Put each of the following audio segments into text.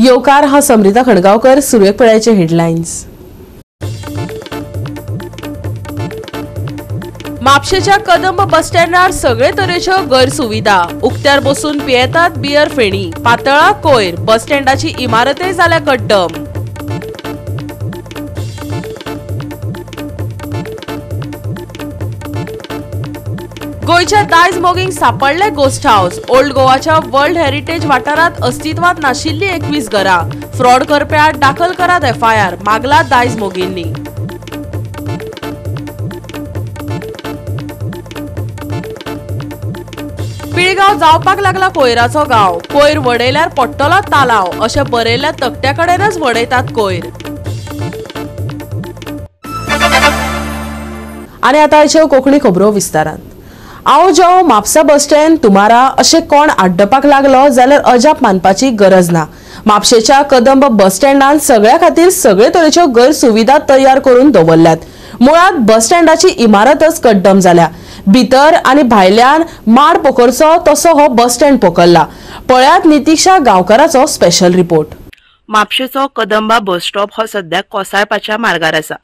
येवकार. हांव समृता खणगांवकर. सुरवेक पळयाचे हेडलायन्स. म्हापशेच्या कदंब बस स्टँडार सगळे तरेच्यो गैरसुविधा. उक्त्यार बसून पियेतात बियर फेणी, पातळा कोयर, बस स्टँडाची इमारतय जाल्या कड्डम. गोंयच्या दायज मोगींक सापडले गोस्ट हाऊस. ओल्ड गोवाच्या वर्ल्ड हेरिटेज वाठारांत अस्तित्वात नाशिल्ली 21 घरां. फ्रॉड करप्याआड दाखल करात एफआयआर, मागला दायज मोगींनी. पिळगांव जावपाक लागला कोयराचो गांव. कोयर वडयल्यार पडटलो तालाव अशें बरयल्ल्या तकट्या कडेनच वडयतात कोयर. आनी आतां आयच्यो कोंकणी खबरो विस्तारान. आओ जाओ म्हापसा बस स्टँड तुम्हारा अशें कोण आड्डपाक लागलो जाल्यार अजाप मानपाची गरज ना. म्हापशेच्या कदंब बस स्टँडान सगळ्या खातीर सगळे तरेच्यो गैरसुविधा तयार करून दवरल्यात. मुळात बस स्टँडाची इमारतच कड्डम जाल्या. भितर आनी भायल्यान माड पोखरचो तसो हो बस स्टँड पोखरला. पळयात नितिक्षा गांवकाराचो स्पेशल रिपोर्ट. म्हापशेचो कदंबा बस स्टॉप हो सद्याक कोसळपाच्या मार्गार आसा.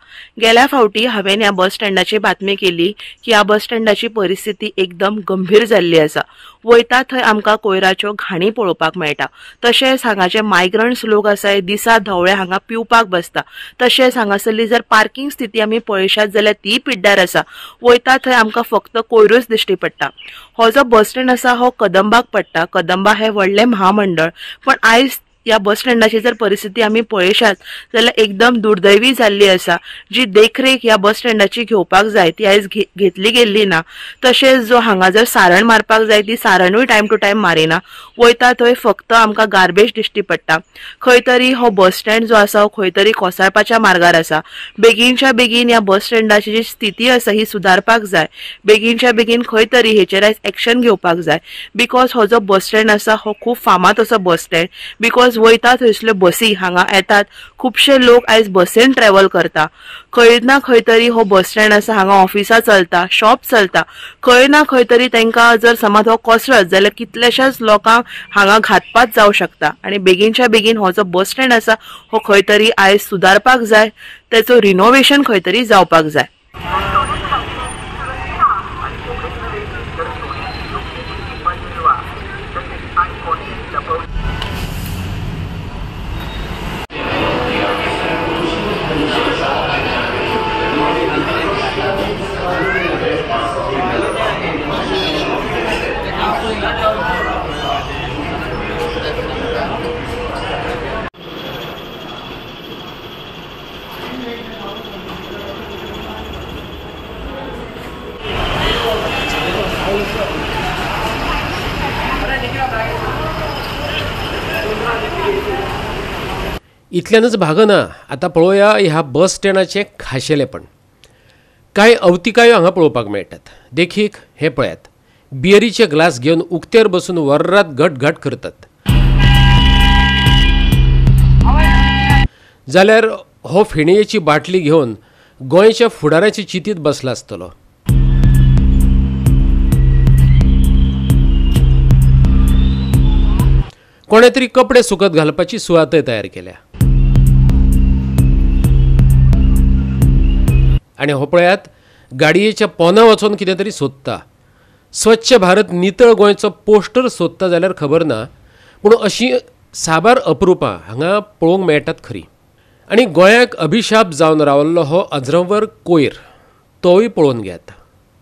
गेल्या फावटी हांवें ह्या बस स्टँडाची बातमी केली की ह्या बस स्टँडाची परिस्थिती एकदम गंभीर जाल्ली आसा. वयता थंय आमकां कोयराच्यो घाणी पळोवपाक मेळटा. तशेंच हांगाचे मायग्रंट्स लोक आसाय दिसा धवळे हांगा पिवपाक बसता. तशेंच हांगासरली जर पार्किंग स्थिती आमी पळयशात जाल्यार ती पिड्ड्यार आसा. वयता थंय आमकां फक्त कोयरूच दिश्टी पडटा. हो जो बस स्टँड आसा हो कदंबाक पडटा. कदंबा हें व्हडलें महामंडळ, पण आयज ह्या बस स्टँडाची जर परिस्थिती आमी पळयशात जाल्यार एकदम दुर्दैवी जाल्ली आसा. जी देखरेख ह्या बस स्टँडाची घेवपाक जाय ती आयज घेतली गेल्ली ना. तशेंच जो हांगा जर सारण मारपाक जाय ती सारणूय टायम टू टायम मारिना. वयता थंय फक्त आमकां गार्बेज दिश्टी पडटा. खंय तरी हो बस स्टँड जो आसा हो खंय तरी कोसळपाच्या मार्गार आसा. बेगीनच्या बेगीन ह्या बस स्टँडाची जी स्थिती आसा ही सुदारपाक जाय. बेगीनच्या बेगीन खंय तरी हेचेर आयज एक्शन घेवपाक जाय. Because हो जो बस स्टँड आसा हो खूब फामाद असो बस स्टँड. Because वयता थंयसल्यो बसी हांगा येतात. खुबशे लोक आयज बसीन ट्रॅव्हल करता. खंय ना खंय तरी हो बस स्टँड आसा, हांगा ऑफिसां चलता, शॉप चलता. खंय ना खंय तरी तांकां जर समज हो कोसळत जाल्यार कितल्याशाच लोकांक हांगा घातपात जावं शकता. आनी बेगीनच्या बेगीन हो जो बस स्टँड आसा हो खंय तरी आयज सुदारपाक जाय. तेचो रिनोवेशन खंय तरी जावपाक जाय. इतल्यानच भागना. आतां पळोवया ह्या बस स्टँडाचें खाशेलेपण. कांय अवतिकायो हांगा पळोवपाक मेळटात. देखीक हे पळयात, बियरीचे ग्लास घेवन उक्तेर बसून वर्रात घट घट करतात. जाल्यार हो फेणयेची बाटली घेवन गोंयच्या फुडाराची चिंतीत बसला आसतलो. कोणें तरी कपडे सुकत घालपाची सुवातय तयार केल्या. आनी हो पळयात, गाडयेच्या पोना वचोन कितें तरी सोदता. स्वच्छ भारत नितळ गोंयचो पोस्टर सोदता जाल्यार खबर ना, पूण अशी साबार अप्रुपां हांगा पळोवंक मेळटात खरी. आनी गोंयाक अभिशाप जावन रावल्लो हो अज्रंवर कोयर तोय पळोवन घेयात.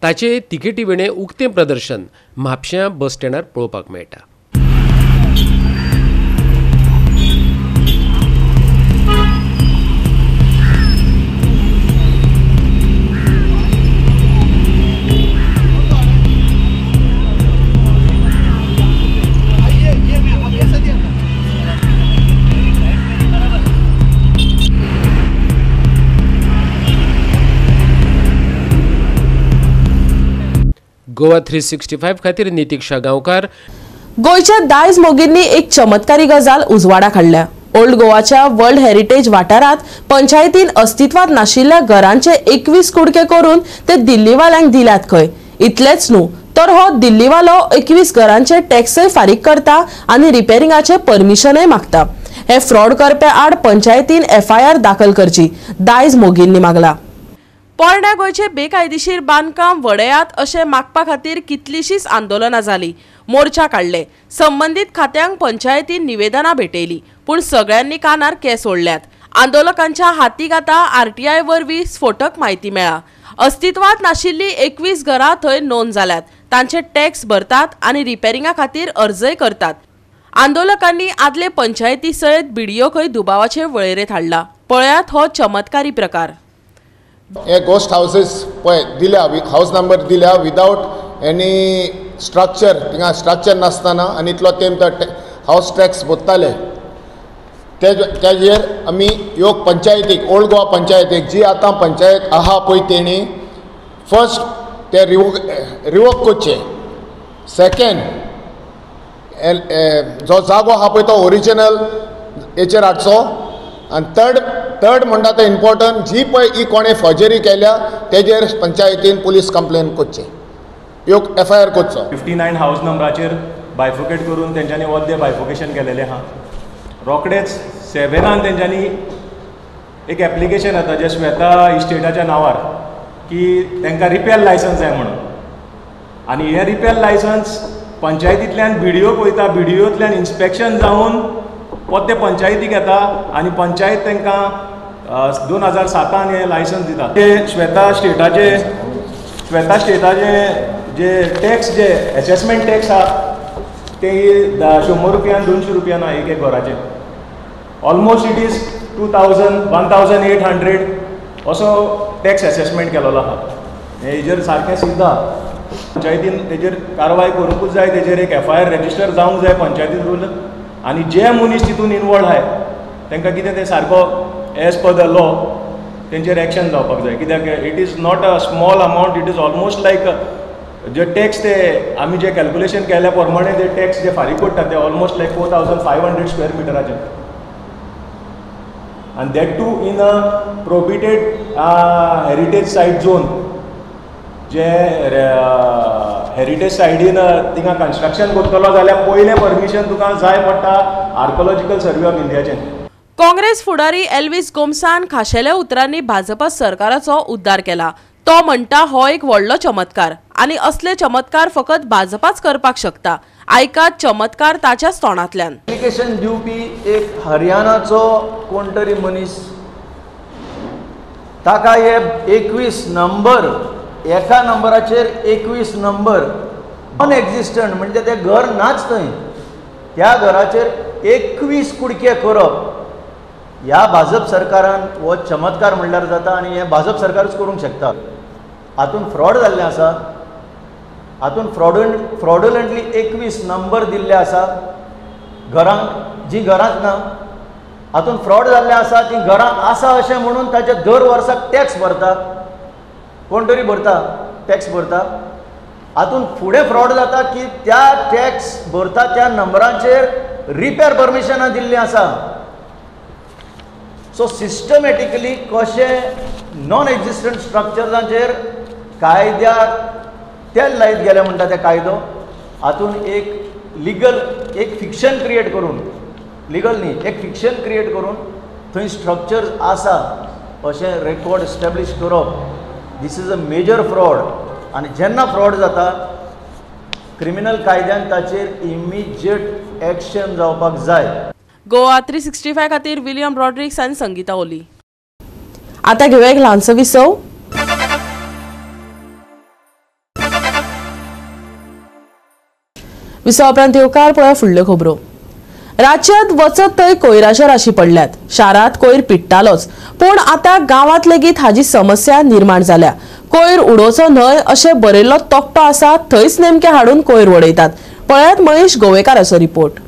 ताचे तिकेटी विणें उक्तें प्रदर्शन म्हापश्यां बस स्टँडार पळोवपाक मेळटा. गोवा 365 खातीर नितिक्षा गांवकार. गोंयच्या दायज मोगींनी एक चमत्कारी गजाल उजवाडाक हाडल्या. ओल्ड गोवाच्या वर्ल्ड हेरिटेज वाठारांत पंचायतीन अस्तित्वात नाशिल्ल्या घरांचे 21 कुडके करून ते दिल्लीवाल्यांक दिल्यात खंय. इतलेच न्हू तर हो दिल्लीवालो 21 घरांचे टॅक्सय फारीक करता आनी रिपेरिंगाचे परमिशनय मागता. हे फ्रॉड करप्या आड पंचायतीन एफआयआर दाखल करची दायज मोगींनी मागला. पोरण्या गोंयचे बेकायदेशीर बांदकाम वडयात अशें मागपा खातीर कितलीशीच आंदोलनां जाली, मोर्चा काडले, संबंदीत खात्यांक पंचायतीन निवेदनां भेटयली, पूण सगळ्यांनी कानार केंस ओडल्यात. आंदोलकांच्या हातीक आतां आरटीआय वरवीं स्फोटक म्हायती मेळ्ळा. अस्तित्वांत नाशिल्ली 21 घरां थंय नोंद जाल्यात, तांचे टॅक्स भरतात आनी रिपेरिंगा खातीर अर्जय करतात. आंदोलकांनी आदले पंचायती सयत बीडीओकय दुबावाचे वळेरेंत हाडला. पळयात हो चमत्कारी प्रकार. हे गोस्ट हावसेस पळय दिल्या, हावस नंबर दिल्या विदावट एनी स्ट्रक्चर, थिंगा स्ट्रक्चर नासतना आनी इतलो तेंप हावस टॅक्स भरताले. तेजेर आमी योग पंचायतीक, ओल्ड गोवा पंचायतीक जी आतां पंचायत आहा पळय तेणी फर्स्ट ते रिवोक करचें. सेकेंड, जो जागो आहा पळय तो ओरिजिनल हेचेर हाडचो. आनी थर्ड म्हणटा तें इम्पॉर्टंट, जी पळय ही कोणें फॉर्जरी केल्या तेजेर पंचायतीन पुलीस कंप्लेन करचें, योग एफ I R करचो. 59 हावस नंबराचेर बायफोकेट करून तेंच्यांनी अर्दे बायफोकेशन केलेलें आहा. रोखडेच 7 तेंच्यांनी एक एप्लिकेशन येता जें श्वेता इस्टेटाच्या नांवार की तांकां रिपेर लायसन्स जाय म्हणून. आनी हें रिपेर लायसन्स पंचायतींतल्यान बीडीओक वयता, बीडीओंतल्यान इन्स्पेक्शन जावन परतें पंचायतीक येता आनी पंचायत तांकां 2007 हें लायसन्स दिता. ते श्वेता स्टेटाचे जे टॅक्स, जे एसेसमेंट टॅक्स आहा ते 100 रुपयान 200 रुपयान आहा एक एक घराचें. ऑलमोस्ट it is 2000 1800 असो टॅक्स एसेसमेंट केलेलो आहा. हेजेर सारकें सिद्ध आहा. पंचायतीन तेजेर कारवाय करूंकूच जाय, तेजेर एक एफ I R register जावंक जाय पंचायतीन रूल. आनी जे मनीस तितून इनवॉल्व आहाय तांकां कितें तें सारको एज पर the law तेंचेर एक्शन जावपाक जाय. कित्याक it is not a small amount, it is almost like J tax ते आमी जे कॅल्कुलेशन केल्या प्रमाणे जे टॅक्स जे फारीक पडटा ते ऑलमोस्ट लायक 4500 स्क्वेअर मिटराचे. आनी that too in a prohibited heritage site zone, J heritage सायडीन थिंगा कन्स्ट्रक्शन करतलो जाल्यार पयलें परमिशन तुका जाय पडटा आर्कोलॉजिकल सर्वे ऑफ इंडियाचें. काँग्रेस फुडारी एल्विस गोम्सान खाशेल्या उतरांनी भाजपा सरकाराचो उद्धार केला. तो म्हणटा हो एक व्हडलो चमत्कार आनी असले चमत्कार फकत भाजपाच करपाक शकता. आयकात चमत्कार ताच्याच तोंडांतल्यान. एप्लिकेशन दिवपी एक हरियाणाचो कोण तरी मनीस, ताका हे 21 नंबर, एका नंबराचेर 21 नंबर नॉन एक्झिस्टंट, म्हणजे ते घर नाच थंय, त्या घराचेर 21 कुडके करप ह्या भाजप सरकारान हो चमत्कार म्हणल्यार जाता आनी हें भाजप सरकारूच करूंक शकता. हातूंत फ्रॉड जाल्लें आसा, हातूंत फ्रॉडुलंटली 21 नंबर दिल्ले आसा घरांक, जीं घरांच ना. हातूंत फ्रॉड जाल्लें आसा, तीं घरां आसा अशें म्हणून ताचे दर वर्साक टॅक्स भरता, कोण तरी भरता, टॅक्स भरता. हातूंत फुडें फ्रॉड जाता की त्या टॅक्स भरता त्या नंबरांचेर रिपेर परमिशनां दिल्लीं आसा. सो सिस्टमॅटिकली कशें नॉन एक्झिस्टंट स्ट्रक्चर्सांचेर कायद्याक तेल लायत गेले म्हणटा ते कायदो. हातूंत एक लिगल एक फिक्शन क्रिएट करून, लिगल न्ही, एक फिक्शन क्रिएट करून थंय स्ट्रक्चर्स आसा अशें रेकॉर्ड एस्टेब्लीश करप, this is a major fraud. आनी जेन्ना फ्रॉड जाता क्रिमिनल कायद्यान ताचेर इमिजिएट एक्शन जावपाक जाय. गोवा 365 खातीर विलियम रॉड्रिक्स आनी संगीता ओली. आतां घेवया एक ल्हानसो विसव. विसवा उपरांत येवकार पळया फुडल्यो खबरो. राज्यांत वचत थंय कोयराच्या राशी पडल्यात. शारांत कोयर पिडटालोच, पूण आतां गांवांत लेगीत हाजी समस्या निर्माण जाल्या. कोयर उडोवचो न्हय अशें बरयल्लो तकटो आसा थंयच नेमके हाडून कोयर उडयतात. पळयात महेश गोवेकाराचो रिपोर्ट.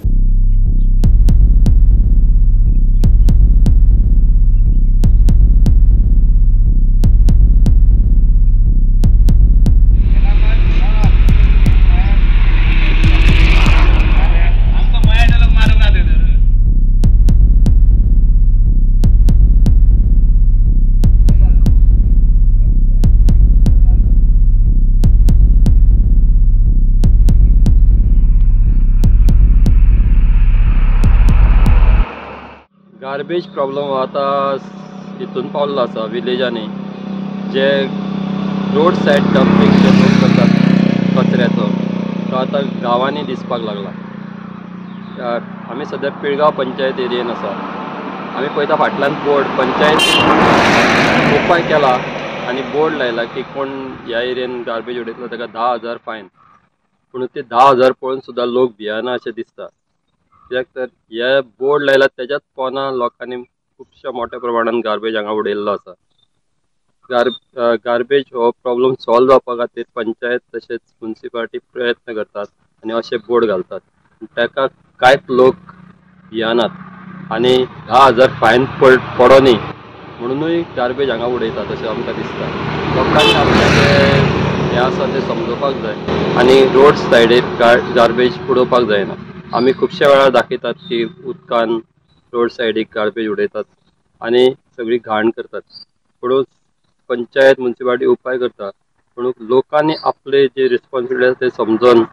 गार्बेज प्रॉब्लम आतां हितून पावल्लो आसा विलेजांनी, जे रोड सायड डम्पिंग जे लोक करतात कचऱ्याचो तो आतां गांवांनी दिसपाक लागला. आमी सद्या पिळगांव पंचायत एरियेन आसा. आमी पळयता फाटल्यान बोर्ड, पंचायत उपाय केला आनी बोर्ड लायला की कोण ह्या एरियेन गार्बेज उडयतलो ताका 10,000 फायन. पूण ते 10,000 पळोवन सुद्दां लोक भियेना अशें दिसता. कित्याक तर हे बोर्ड लायला तेज्याच पोना लोकांनी खुबश्या मोठ्या प्रमाणान गार्बेज हांगा उडयल्लो आसा. गार्बेज हो प्रॉब्लम सॉल्व जावपा खातीर पंचायत तशेंच मुन्सिपालिटी प्रयत्न करतात आनी अशे बोर्ड घालतात. ताका कांयच लोक भियेनात आनी 10,000 फायन पडोनी म्हणुनूय गार्बेज हांगा उडयतात अशें आमकां दिसता. लोकांनी आपलें जें हें आसा तें समजोवपाक जाय आनी रोड सायडीर गार्बेज उडोवपाक जायना. आमी खुबश्या वेळार दाखयतात की उदकान रोड सायडीक गार्बेज उडयतात आनी सगळी घाण करतात. पूण पंचायत मुन्सिपालिटी उपाय करता, पूण लोकांनी आपले जे रिस्पॉन्सिबिलिटी आसा ते समजून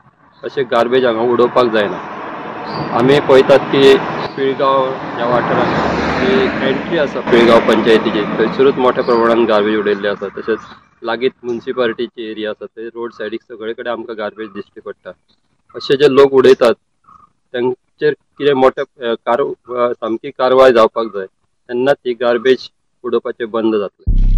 अशें गार्बेज हांगा उडोवपाक जायना. आमी पळयतात की पिळगांव ह्या वाठारांत जी एंट्री आसा पिळगांव पंचायतीची थंयसरूच मोठ्या प्रमाणान गार्बेज उडयल्ली आसा. तशेंच लागींच मुन्सिपालिटीची एरिया आसा थंय रोड सायडीक सगळे कडेन आमकां गार्बेज दिश्टी पडटा. अशे जे लोक उडयतात तांचेर कितें मोठे सामकी कारवाय जावपाक जाय, तेन्नाच ही गार्बेज उडोवपाचें बंद जातलें.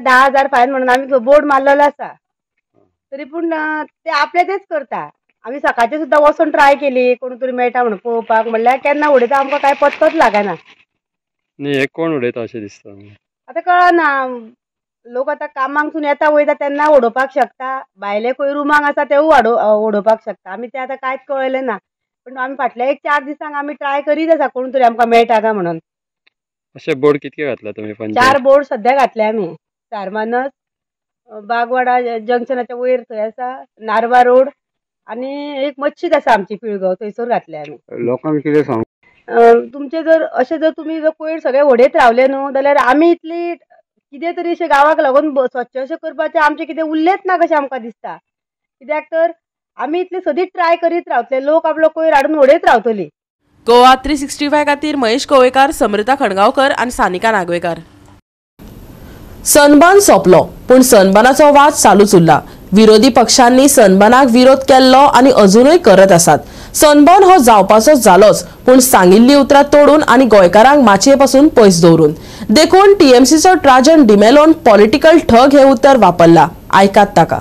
धा हजार फायन म्हणून आमी बोर्ड मारलेलो आसा, तरी पूण ते आपले तेच करता. आमी सकाळचे सुद्दां वचून ट्राय केली कोण तरी मेळटा म्हणून पळोवपाक, म्हणल्यार केन्ना उडयता आमकां कांय पत्तोच लागना. न्ही, हे कोण उडयता अशें दिसता आतां कळना. लोक आतां कामांकसून येता वयता तेन्ना उडोवपाक शकता, भायले खंय रुमांक आसा तेवूय उडोवपाक शकता. आमी ते आतां कांयच कळयलें ना, पूण आमी फाटल्या एक 4 दिसांक आमी ट्राय करीत आसा कोण तरी आमकां मेळटा काय म्हणून. अशे बोर्ड कितके घातले तुमी? 4 बोर्ड सद्या घातले आमी. चारमानस, बागवाडा जंक्शनाच्या वयर थंय आसा, नारवा रोड आनी एक मस्जिद आसा आमची पिळगांव, थंयसर घातले आमी. लोकांक कितें सांग, तुमचे जर अशें जर तुमी जर कोयर सगळे उडयत रावले न्हू जाल्यार आमी इतली कितें तरी अशें गांवाक लागून स्वच्छ अशें करपाचें आमचें कितें उरलेंच ना कशें आमकां दिसता. कित्याक तर आमी इतले सदींच ट्राय करीत रावतले, लोक आपलो कोयर हाडून उडयत रावतली. गोवा 365 खातीर महेश कोवेकार, समृता खणगांवकर आनी सानिका नागवेकर. सनबर्न सोंपलो पूण सनबर्नाचो वाद चालूच उरला. विरोधी पक्षांनी सनबर्नाक विरोध केल्लो आनी अजुनूय करत आसात. सनबर्न हो जावपाचो जालोच, पूण सांगिल्ली उतरां तोडून आनी गोंयकारांक माचये पासून पयस दवरून. देखून टीएमसीचो ट्राजन डिमेलोन पॉलिटिकल ठग हे उतर वापरला. आयकात ताका.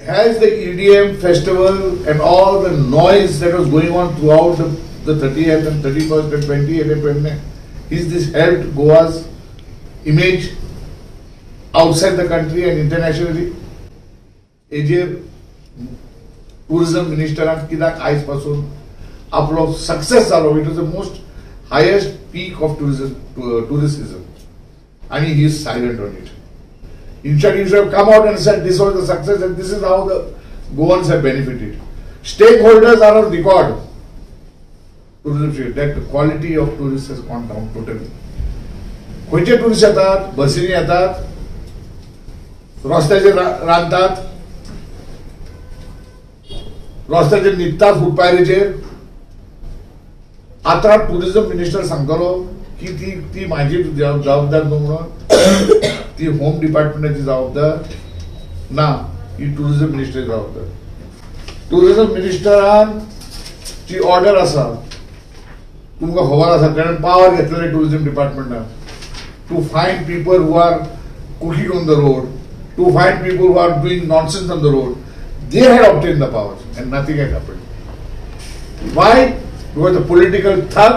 Has the EDM festival and all the noise that was going on throughout the 30th and 31st and 28th and 29th, is this helped Goa's image outside the country and internationally? एजेर tourism मिनिस्टरान कित्याक आयज पासून आपलो success जालो, it was the most highest peak of tourism आनी he is silent on it. In fact, you should have come out and said this was the success and this is how the Goans have benefited. Stakeholders are on record. Tourism, that the quality of tourists has gone down totally. खंयचे tourist येतात, बसींनी येतात, रस्त्याचेर रांदतात, रस्त्याचेर न्हिदतात फुटपाथाचेर. आतां tourism minister सांगतलो की ती ती म्हाजी जबाबदार न्हू म्हणून, ती होम डिपार्टमेंटाची जबाबदार ना, ही टुरिजम मिनिस्टराची जबाबदार. टुरिजम मिनिस्टरान जी ऑर्डर आसा तुमकां खबर आसा, कारण पावर घेतलेले tourism डिपार्टमेंटान to find people who are cooking on the road, to find people who are doing nonsense on the road. They had obtained the powers and nothing had happened. Why? Because the political thug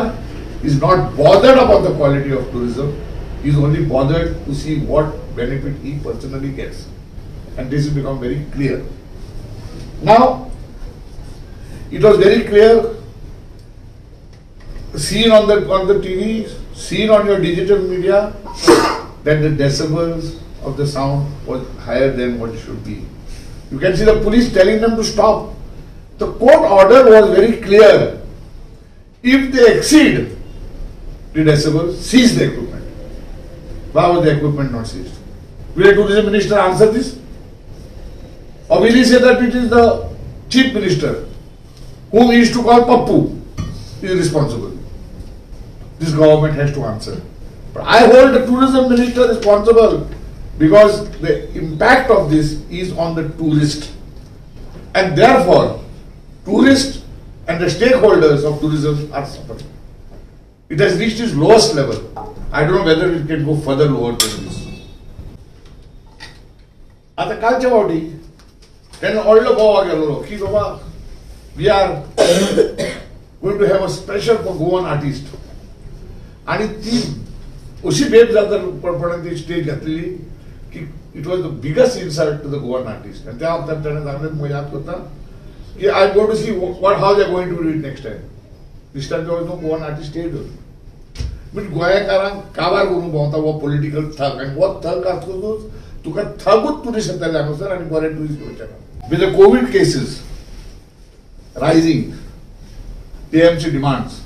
is not bothered about the quality of tourism. He is only bothered to see what benefit he personally gets. And this has become very clear. Now, it was very clear, seen on the TV, seen on your digital media, that the decibels of the sound was higher than what it should be. You can see the police telling them to stop. The court order was very clear. If they exceed the decibel, seize the equipment. Why was the equipment not seized? Will the tourism minister answer this? Or will he say that it is the chief minister, whom he is to call Pappu, is responsible? This government has to answer. But I hold the tourism minister responsible because the impact of this is on the tourist. And therefore, tourists and the stakeholders of tourism are suffering. It has reached its lowest level. I don't know whether it can go further lower than this. आता कालच्या फावटी तेन्ना व्हडलो गोवा गेल्लो की बाबा we are going to have a special for Goan artist. आनी ती अशी बेब जाता ती स्टेज घातलेली की it was the biggest insult to the Goan artist. आनी त्या वखदार ताणें सांगलें, याद करता की I go to see what how they are going to do it next time. This time there was no Goan artist stage. म्हणजे गोंयकारांक काबार करूंक भोंवता हो पॉलिटिकल थग. आनी हो थग आसतकूच तुका थगूच टुरिस्ट येतले हांगासर आनी बरे टुरिस्ट येवचे ना. With the COVID cases rising, TMC demands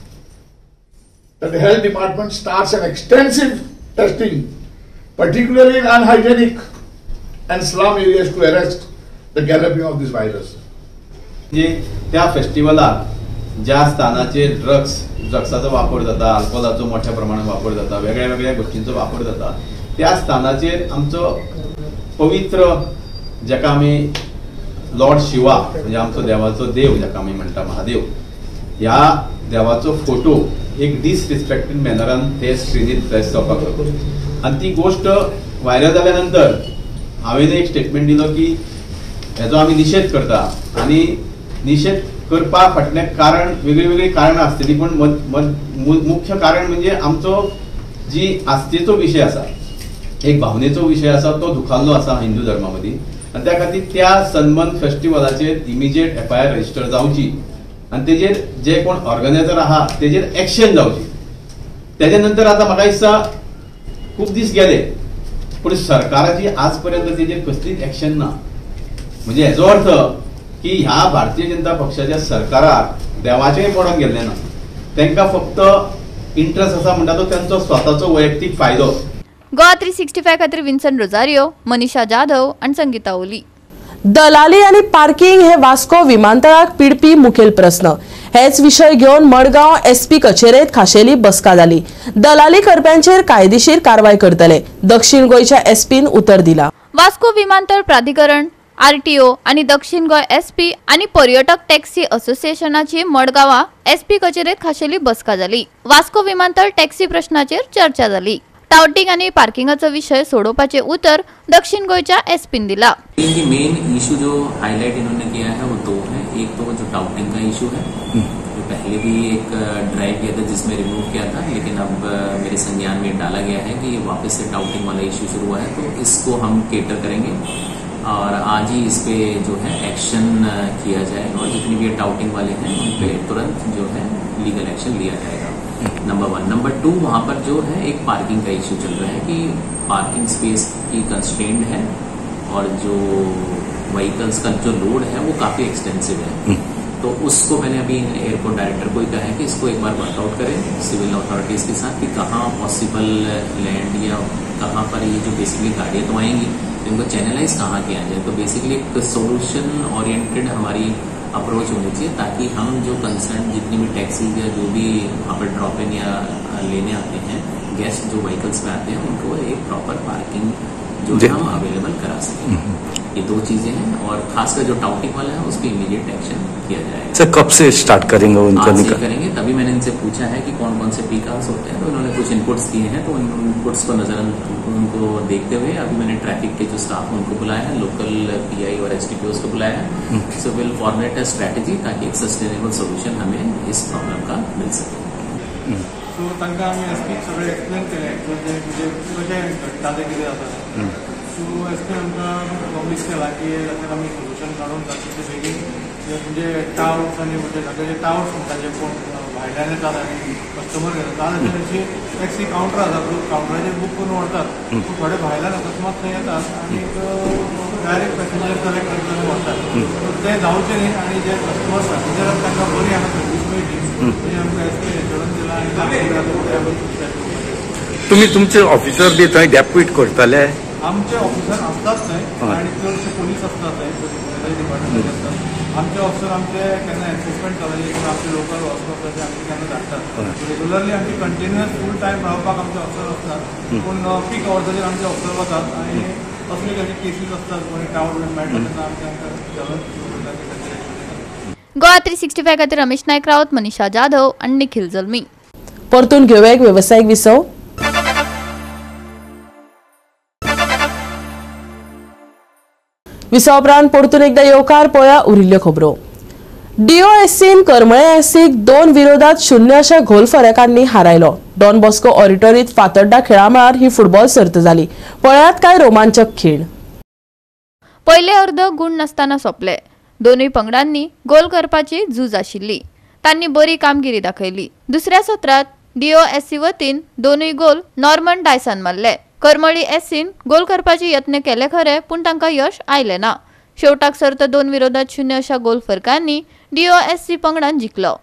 that the health department starts an extensive testing, particularly in unhygienic and slum areas, to arrest the galloping of this virus. म्हणजे त्या फेस्टिवलाक ज्या स्थानाचेर ड्रग्साचो वापर जाता, अल्कोहोलाचो मोठ्या प्रमाणात वापर जाता, वेगळ्या वेगळ्या गोष्टींचो वापर जाता, त्या स्थानाचेर आमचो पवित्र जाका आमी लॉर्ड शिवा म्हणजे आमचो देवाचो देव जाका आमी म्हणटा महादेव, ह्या देवाचो फोटो एक डिसरिस्पेक्टेड मॅनरान ते स्क्रिनीर फ्लॅश जावपाक लागलो. आनी ती गोश्ट व्हायरल जाल्या नंतर हांवें एक स्टेटमेंट दिलो की हेजो आमी निशेध करता. आनी निशेध करपा फाटलें कारण वेगळी वेगळी कारणां आसतली, पूण मुख्य कारण म्हणजे आमचो जी आस्थेचो विशय आसा, एक भावनेचो विशय आसा, तो दुखाल्लो आसा हिंदू धर्मा मदीं. आनी त्या खातीर त्या सनबर्न फेस्टिवलाचेर इमिजिएट एफआयआर रजिस्टर जावची आनी तेजेर जे कोण ऑर्गनायझर आहा तेजेर एक्शन जावची. तेजे नंतर आतां म्हाका दिसता खूब दीस गेले पूण सरकाराची आज पर्यंत तेजेर कसलीच एक्शन ना. म्हणजे हेजो अर्थ की ह्या भारतीय जनता पक्षाच्या सरकाराक देवाचेंय पडोन गेल्लें ना, तांकां फक्त इंट्रस्ट आसा म्हणटा तो तांचो स्वताचो वैयक्तीक फायदो. गोवा 365 खातीर विन्सन रोजारियो, मनीषा जाधव आनी संगीता ओली. दलाली आनी पार्किंग हे वास्को विमानतळाक पिडपी मुखेल प्रस्न. हेच विशय घेवन मडगांव एसपी कचेरेत खाशेली बसका जाली. दलाली करप्यांचेर कायदेशीर कारवाय करतले, दक्षिण गोंयच्या एसपीन उतर दिला. वास्को विमानतळ प्राधिकरण, आरटीओ आनी दक्षिण गोंय एसपी आनी पर्यटक टॅक्सी असोसिएशनाची मडगांवा एसपी कचेरेत खाशेली बसका जाली. वास्को विमानतळ टॅक्सी प्रश्नाचेर चर्चा जाली. टावटिंग आनी पार्किंगाचो विशय सोडोवपाचे उतर दक्षिण गोंयच्या एसपीन दिला. मेन इशू जो हाईलाइट इन्होंने किया है वो दो है. एक तो जो टाउटिंग का इशू है, जो पहले भी एक ड्राइव किया था जिसमें रिमूव किया था, लेकिन अब मेरे संज्ञान में डाला गया है कि ये वापस से टाउटिंग वाला इशू शुरू हुआ है, तो इसको हम केटर करेंगे और आज ही इस पे जो है एक्शन किया जाएगा और जितनी भी टाउटिंग वाले हैं उन पे तुरंत जो है लीगल एक्शन लिया जाएगा. नंबर 1. नंबर 2, वहाँ पर जो है एक पार्किंग का इश्यू चल रहा है कि पार्किंग स्पेस की कंस्ट्रेंट है और जो व्हीकल्स का जो लोड है वो काफ़ी एक्सटेंसिव है. तो उसको मैंने अभी एयरपोर्ट डायरेक्टर को ही कहा है कि इसको एक बार वर्कआउट करें सिविल अथॉरिटीज़ के साथ कि कहाँ पॉसिबल लैंड या कहाँ पर ये जो बेसिकली गाड़ियाँ तो आएंगी तो इनको चैनलाइज कहाँ किया जाए. तो बेसिकली एक सोल्यूशन ओरिएंटेड हमारी अप्रोच होनी चाहिए ताकि हम जो कंसर्न जितनी भी टैक्सी या जो भी वहाँ पर ड्रॉप इन या लेने आते हैं गेस्ट जो व्हीकल्स में आते हैं उनको एक प्रॉपर पार्किंग जो है हम अवेलेबल करा सकें. ये दो चीजें हैं और खासकर जो टाउटिंग वाला है उस पर इमीडिएट एक्शन किया जाएगा. सर कब से स्टार्ट करेंगे उनका? आज से करेंगे. तभी मैंने इनसे पूछा है कि कौन कौन से पीक आवर्स होते हैं तो उन्होंने कुछ इनपुट्स दिए हैं, तो उन इनपुट्स को नजर उनको देखते हुए अभी मैंने ट्रैफिक के जो स्टाफ उनको बुलाया है, लोकल पीआई और एसडीपीओ को बुलाया है. So will formulate a strategy ताकि एक सस्टेनेबल सोल्यूशन हमें इस प्रॉब्लम का मिल सके. सो तांकां आमी एसपी सगळें एक्सप्लेन केलें म्हणजे कशें घडटा तें कितें जाता. सो एसपी आमकां प्रॉमीस केला की ताचेर आमी सोल्युशन काडून ताचे बेगीन म्हणजे टावर्स आनी म्हणजे सगळे टावर्स म्हणटा जे कोण भायल्यान येतात आनी कस्टमर घेतात जाल्यार अशी टॅक्सी कावंटर आसा, कावंटराचेर बूक करून व्हरतात. पूण थोडे भायल्यान अकस्मात थंय येतात आनी डायरेक्ट पॅसेंजर कलेक्ट करता आनी व्हरतात. सो तें जावचें न्ही आनी जे कस्टमर्स पॅसेंजराक तांकां बरी हांगा सर्वीस मेळटली हें आमकां एस पी एश्योरन्स दिलां आनी तुमी तुमचे ऑफिसर बी थंय डेप्यूट करतले? आमचे ऑफिसर आसतात थंय आनी चडशे पोलीस आसतात थंय, डिपार्टमेंट आसतात. आमचे ऑफिसर आमचे केन्ना एसेसमेंट जाले किंवा आमचे लोकल वचपाक आसता ते आमचे केन्ना धाडटात. रेगुलरली आमची कंटिन्युअस फूल टायम रावपाक आमचे ऑफिसर आसतात, पूण पीक अवर्साचेर आमचे ऑफिसर वतात आनी असले कशे केसीस आसतात कोणी टावर बीन मेळटा तेन्ना आमचे आमकां घालून. गोवा 365 खातीर रमेश नायक रावत, मनीषा जाधव आनी निखिल जल्मी. परतून घेवया एक वेवसायीक विसव. विसवा उपरांत परतून एकदा येवकार. पळया उरिल्ल्यो खबरो. डीओएससीन करमळे एससीक 2-0 अशा गोल फरकांनी हारायलो. डॉन बॉस्को ऑडिटोरीत फातर्डा खेळामळार ही फुटबॉल सर्त जाली. पळयात काय रोमांचक खीण. पयले अर्द गुण नासतना सोंपले. दोनूय पंगडांनी गोल करपाची झूज आशिल्ली. तांणी बरी कामगिरी दाखयली. दुसऱ्या सत्रांत डीओएससी वतीन दोनूय गोल नॉर्मन डायसान मारले. करमळी एससीन गोल करपाचे यत्न केले खरे, पूण तांकां यश आयलें ना. शेवटाक सर्त 2-0 अशा गोल फरकांनी डीओएससी पंगडान जिखलो.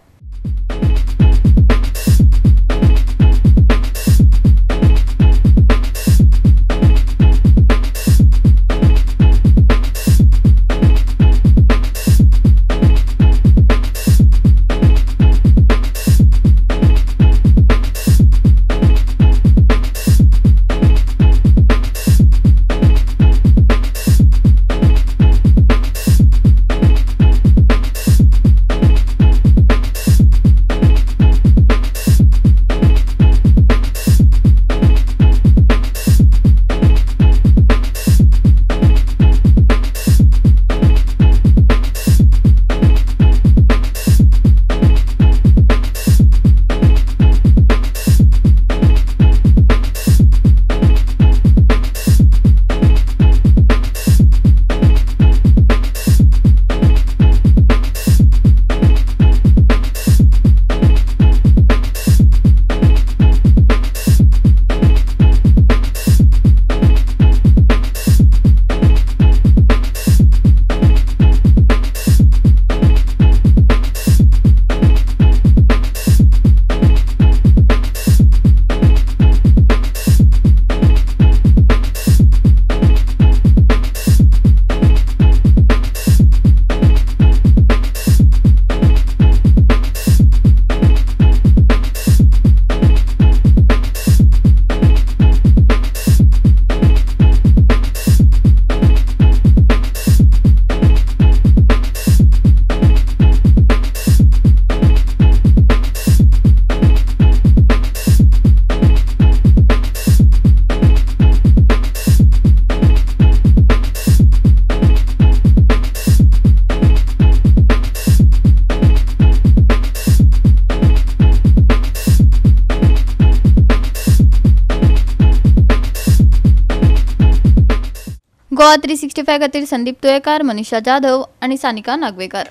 गोवा 365 खातीर संदीप तुयेकार, मनीषा जाधव आनी सानिका नागवेकर.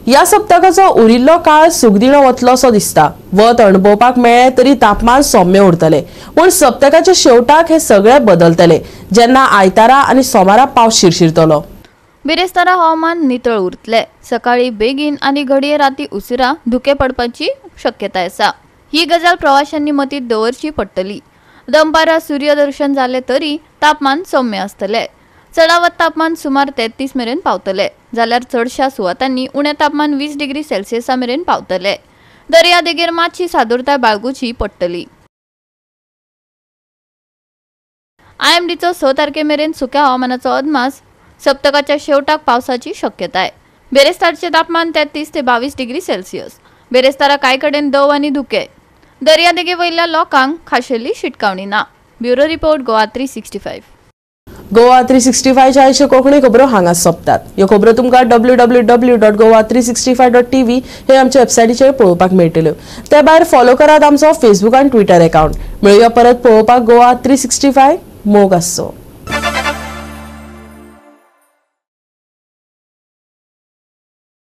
ह्या सप्तकाचो उरिल्लो काळ सुखदिणो वतलो असो दिसता. वत अणभवपाक मेळ्ळें तरी तापमान सौम्य उरतलें, पूण सप्तकाच्या शेवटाक हे सगळे बदलतले जेन्ना आयतारा आनी सोमारा पावस शिरशिरतलो. बिरेस्तारा हवामान नितळ उरतले. सकाळी बेगीन आनी घडये राती उसरा धुके पडपाची शक्यताय आसा. ही गजाल प्रवाशांनी मतींत दवरची पडटली. दनपारां सूर्यदर्शन जालें तरी तापमान सौम्य आसतलें. चडावत तापमान सुमार 33 मेरेन पावतले, जाल्यार चडशा सुवातांनी उणें तापमान 20 डिग्री सेल्सियसा मेरेन पावतले. दर्यादेगेर मातशी सादूरताय बाळगुची पडटली. आयएमडीचो 6 तारखे मेरेन सुक्या हवामानाचो अदमास. सप्तकाच्या शेवटाक पावसाची शक्यताय. बेरेस्तारचें तापमान 33 ते 22 डिग्री सेल्सियस. बेरेस्तारा कांय कडेन दव आनी धुके. दर्यादेगे वयल्या लोकांक खाशेली शिटकावणी ना. Bureau report, Goa 365. Goa 365 आयच्यो कोंकणी खबरो हांगा सोंपतात. ह्यो खबरो तुमकां www.goa365.tv हे आमच्या वेबसायटीचेर पळोवपाक मेळटल्यो. ते भायर फॉलो करात आमचो फेसबूक आनी ट्विटर अकाउंट. मेळुया परत पळोवपाक गोवा 365. मोग आसचो.